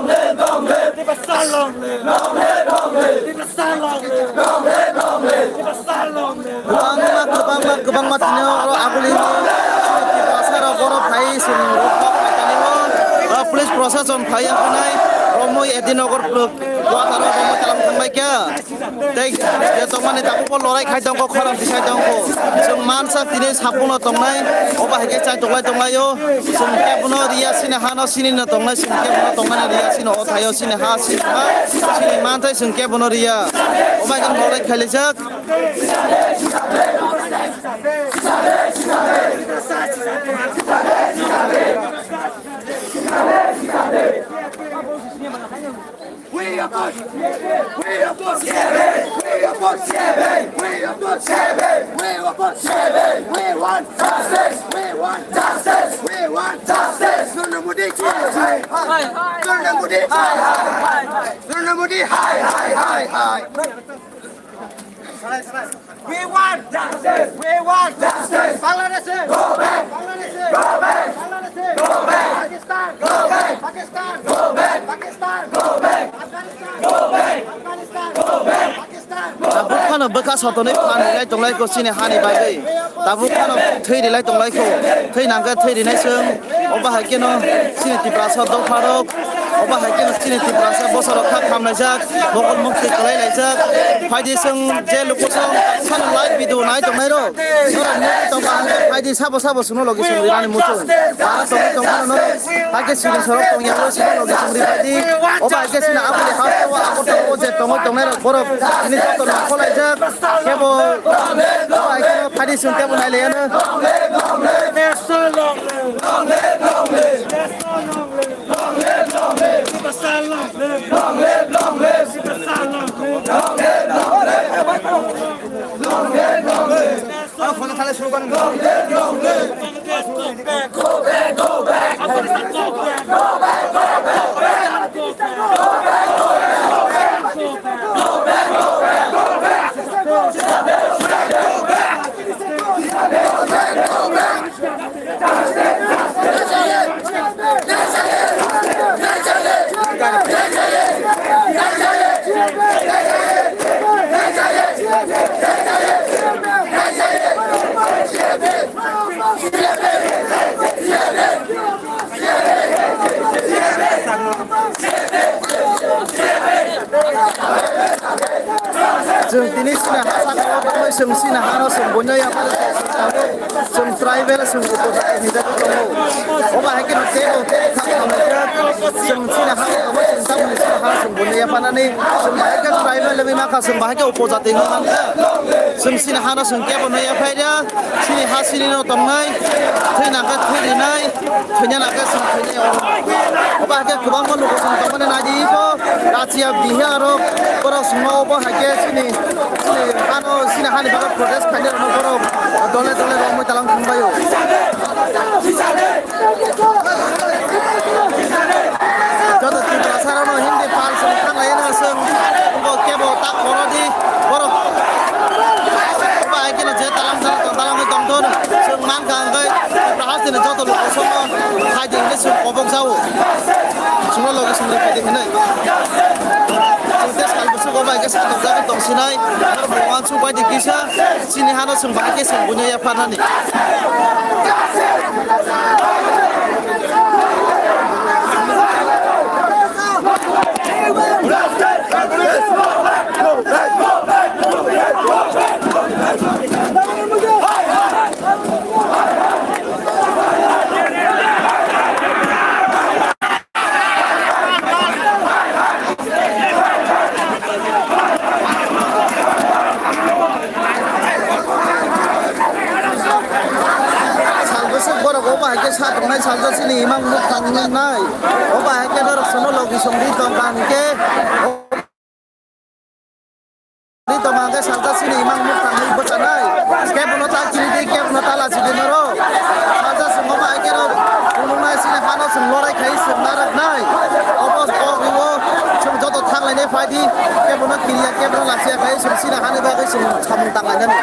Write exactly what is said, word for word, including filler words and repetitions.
Tiprasa long live! Tiprasa long live! Tiprasa long live! Kwbangma, kwbangma, kwbangma tini oro agulini Tiprasa rok oro phai chwng rok kok khaitani o, o police proshashon phai ya hwnwi romwi Edinagar kwataro romwi talang thangbai kha. Tei je tongmani tabukbo lorai khai tongkho, khorang tisai tongkho. Chwng mansa tini sabuno tongnai, obo hai khe chai toklai tonglaio. Chwng kebono riya sini hano sini no tongnai, chwng kebono tongnani riya sini o thaio sini ha sini ha sini manthai chwng kebono riya. Obo hai khe lorai khailaijak. We oppose! We oppose! We oppose! We oppose! We oppose! We want justice! We want justice! We want justice! Narendra Modi ki jai! Narendra Modi jai! Narendra Modi hai hai hai hai! We want justice! We want justice! Bangladesh! Go back! Bangladesh! Go back! Bangladesh! Go back! Pakistan! Go back! Pakistan! Go back! Pakistan! Go back! Afghanistan! Go back! Pakistan! Go back! Tabuk phano bwkha sotonwi phan rilai tonglai kho chini hani bagwi. Tabuk phano thwi rilai tonglai kho. Thwi nangkhe thwi rinai chwng. Obo hai kheno chini Tiprasa dopharok. Obo hai kheno chini Tiprasa bosoro kha khamlaijak, mokol mukti kwlai laijak. Phaidi chwng je luku chwng sano live video nai tongnai rok. Norok nugwi tongkha hwnkhe phaidi sabo sabo chwngno logi chwng rinani muchung. Bara tongwi tongkhano norok. Hakhe chini sorok tongya hwnkhe chwngno logi chwng ri phaidi. Obo hai khe chini aboni hasteo Agartala o je tongwi tongnai rok borok chini joto nangkholaijak. Kebo obo hai kheno phaidi chwng kebo nai laiya no. Chwng tini chini ha saka o tongwi chwng chini hano chwng buino yapharwi chwng tribal chwng upojati hinwi tongo. Obo hai kheno teibo tei kha khamlaijak. Chwng chini ha o tongwi chwng tamoni chini hano chwng buino yapharnani chwng bahai khe tribal wngwi mankha, chwng bahai khe upojati wngwi mankha. Chwng chini hano chwng kebo no yaphairya. Chini ha sini no tongnai, thwi nangkhe thwi rinai, thwina nangkhe chwng thwinai o. Obo hai khe kwbangma luku chwng tongmani nai di bo, Russia, Bihar rok, borok chwngno obo hai khe chini, chini hano, chini hani bagwi protest khainai rokno borok dole dole romwi talang thangbai o. Joto Tiprasa rokno Hindi pal song thanglai no song, bo kebo tak khoro di, borok. Obo hai kheno je talang talang tong, talangwi tongthon, song mankha hwnkhe Tripura hasteni joto luku songno khai di hinwi song kobok jao. Songno logi songri khai di hinwi. Song tei sal bwswk obo hai khe satok jagwi tongsinai, aro bo Chubaidi kisa chini hano chwng bahai khe chwng buino yapharnani. Sal bwswk borok o bahai khe sa tongnai, sal jasini imang nuk tang nai. O bahai khe norok sono logi songdi tong kha hwnkhe. Ni tongma hwnkhe salsa sini imang nuk tangwi bwchanai. Kebono ta chini di, kebono ta lachi di norok. Salsa swngo bai khe rok, tongnai sini hano chwng lorai khai chwng naraknai. Obo kok rwo chwng joto thanglainai phai di. Kebono kiriya, kebono lachiya khai chwng sini hani bagwi chwng samung tanglainani.